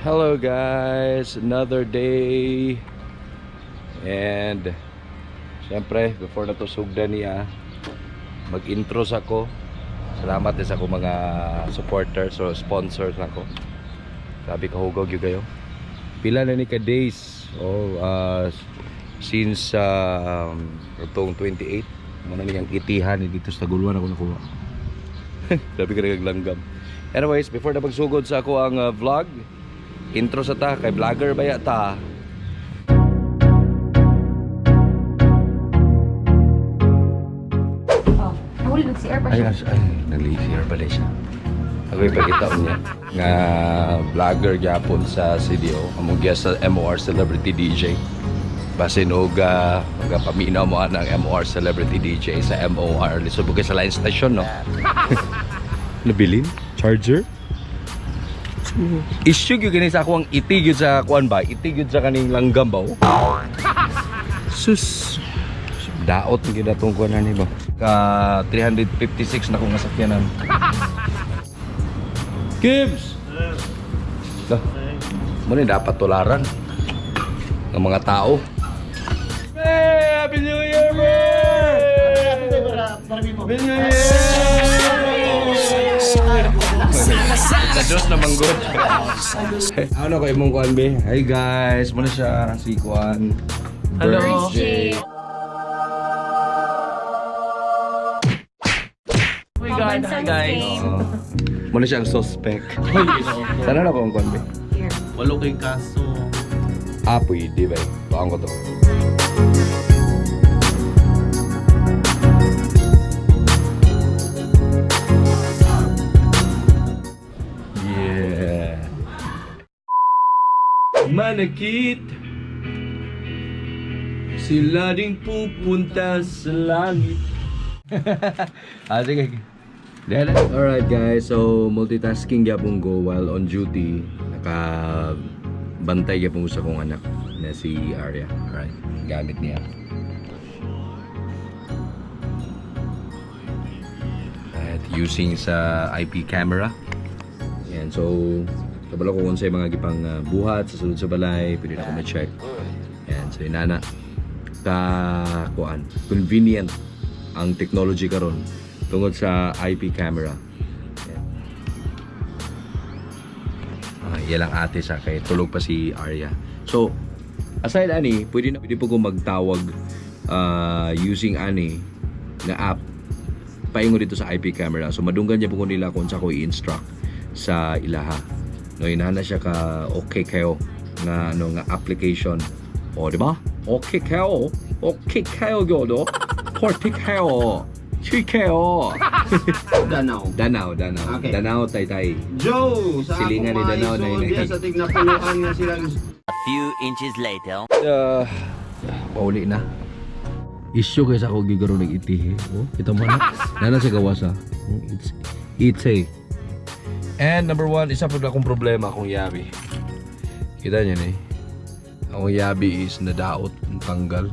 Hello guys, another day. And siyempre, before na to sugdan niya, mag-intro sa ko. Salamat din sa akong mga supporters or sponsors nako. Sabi ka hugog yun kayo. Pila na ni ka days. Oh, since itong 28, muna niyang itihan ni dito sa Taguluan ako nakuha. Sabi ka naglanggam. Anyways, before na pagsugod sa ako ang vlog, intro sa ta kay vlogger ba ya ta? Oh, nahuli nag-CR pa Ay, siya. ay, nag-CR pala siya. Ako ipakita ko niya nga vlogger gyapon sa CDO, among guest sa MOR Celebrity DJ. Basin og magapaminaw mo ang MOR Celebrity DJ sa MOR. Lisod mo kay sa line station, no? Nabilin? Charger? Issue gyud gani sa ako ang iti gyud sa kuan ba? Iti gyud sa kaning langgam ba? Oh? Sus. Daot ang ginatong kuan na ni ba? Ka 356 na kong nasakyanan. Gibbs! Lah, mo ni dapat tularan ng mga tao. Hey, Happy New Year, man! Happy New Year! Dados na manggod. Ano ko imong kuan be? Hi guys, mo na siya si kuan. Hello. J. Oh my God, hi guys. Oo. Mo na siya ang suspect. Sana na ko ang kuan be? Here. Walo kay kaso. Ah, pwede ba? Tuang ko to. Yeah. Manakit. Sila ding pupunta sa langit. Ah, sige. Dele. Alright guys, so multitasking gyapon go while on duty. Naka bantay gyapon ko sa akong anak na si Arya. Alright, gamit niya. At using sa IP camera. Yan, so kabalo ko kung sa mga gipang buhat sa sulod sa balay, pwede na ako ma-check. Yan, so inana ka kuan, convenient ang technology karon tungod sa IP camera. Yan. Ah, yan lang ate sa kay tulog pa si Arya. So, aside ani, pwede na pwede po ko magtawag using ani na app paingon dito sa IP camera. So madunggan niya po ko nila kung sa ko i-instruct sa ilaha. No, inana siya ka okay kayo nga ano nga application. O, di ba? Okay kayo. Okay kayo gyodo. Forty kayo. Three kayo. Danau. Danau, Danau. Okay. Danau Taytay. Joe, sa Silingan ni akong Danau mga na igsoon yun. diya sa tignapunuan nga sila. A few inches later. Pauli na. Issue kay sa ako gigaro ng itihi. Oh, kita mo na. Nana sa gawas ah. Oh, it's itay. And number one, isa pa akong problema akong yabi. Kita niyo ni. Akong yabi is nadaot, ang tanggal.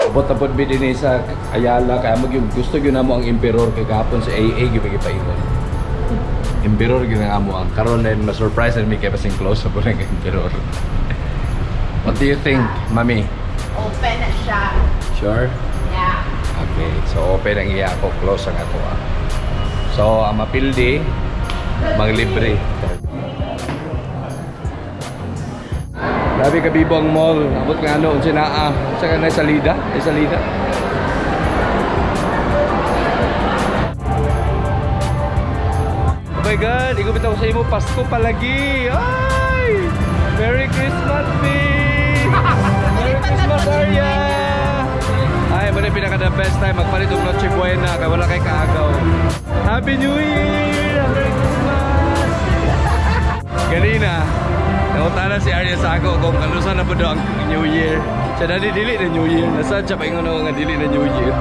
Abot-abot bi din eh sa Ayala kaya mag yung gusto gyud namo ang emperor kay gahapon sa AA gyud paingon. Emperor gyud ang amo ang karon na ma-surprise na mi kay basing close sa po ng emperor. What do you think, mami? Open na siya. Sure? Yeah. Okay, so open ang iya ako, close ang ako ah. So, ang mapildi, manglibre. Grabe ka Bibong Mall. Abot nga ano, unsa naa. Unsa ka na salida? Ay salida. Oh my God, igupit ako sa imo Pasko palagi. Ay! Merry Christmas, me! Merry Christmas, Arya! Ay, mo na pinaka the best time magpalit og Noche Buena kay wala kay kaagaw. Happy New Year! Merry Christmas! Ganina, nangutana si Arya sa ako kung kanusa na po daw ang New Year. Siya dali dili na New Year. Nasaan siya paingon ako nga dili na New Year.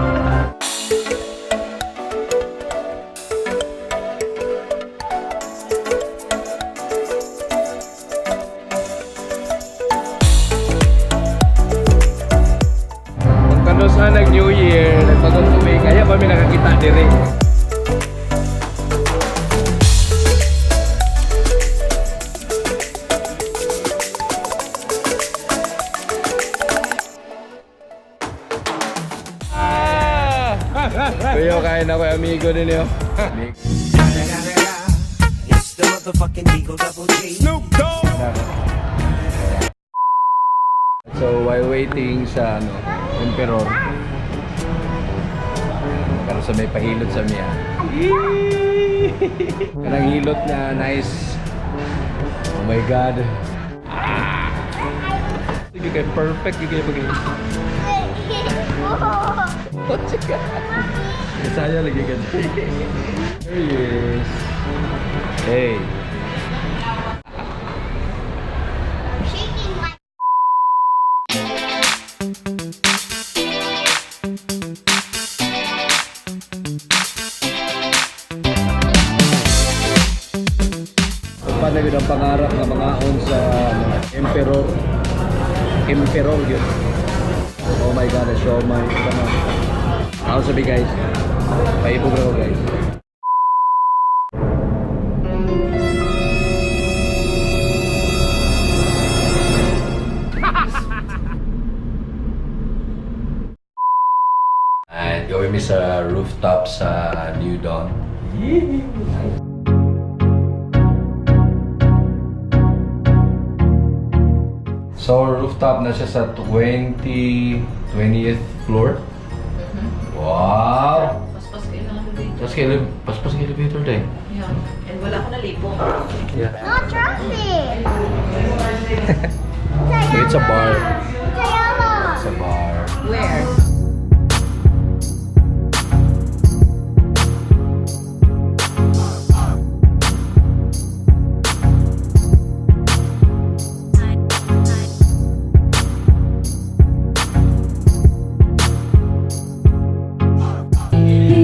Kung kanusa nag New Year, nagpagong tubig, kaya pa mi nakakita diri. Kuya, kain ako amigo ninyo. It's the motherfucking Eagle Double G. So while waiting sa ano, Emperor. Pero sa may pahilot sa miya. Kanang hilot na nice. Oh my God. Ah! Sige kay perfect gyud kay pag. Oh, sige. Saya lagi ka. There he is. Hey. Shaking my Paano yun ang pangarap nga mga on sa ano, Emperor? Emperor yun. Oh my God, a siomay. Ano? Ako sabi guys, paibog na ako guys. And gawin mi sa rooftop sa New Dawn. So rooftop na siya sa 20th floor. Wow! Paspas kayo ng elevator. Tapos kay paspas kay elevator day. Yeah. And wala ko nalipo. Yeah. No traffic. So it's a bar. Tayama. It's a bar. Where?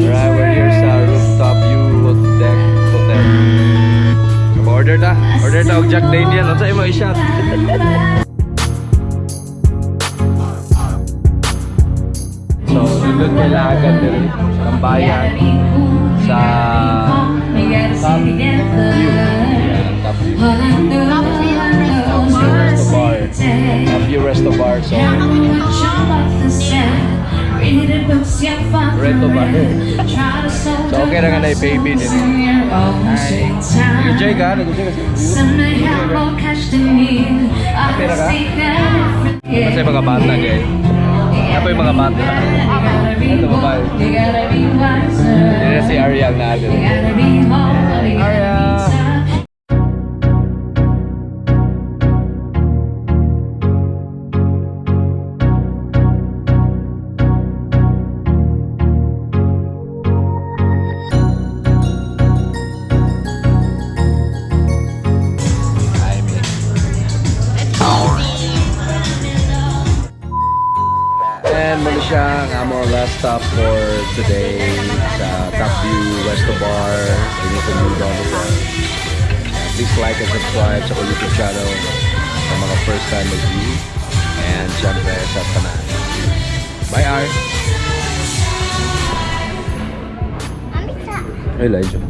Alright, we're here sa rooftop view deck hotel. So, order na. Order na og Jack Daniel. Unsa imo i-shot? So, nindot kay lagan diri tambayan sa top view. Yeah, top view. Top view resto bar. Top view resto bar. So, Resto bar. So, okay ra nga na baby din. Hi. Nag-enjoy ka? Nag-enjoy ka sa view? Happy ra ka? Kasi mga bata, guys. Ako yung mga bata. Ito, babae. Hindi na si Ariel na din. Arya! Hi, me. And muna siya ang among last stop for today sa Top View Resto Bar dito sa New Dawn Hotel. Please like and subscribe sa akong YouTube channel sa mga first time mag-view. And syempre sa tanan. Bye, Ar! Amita. Ay, Elijah.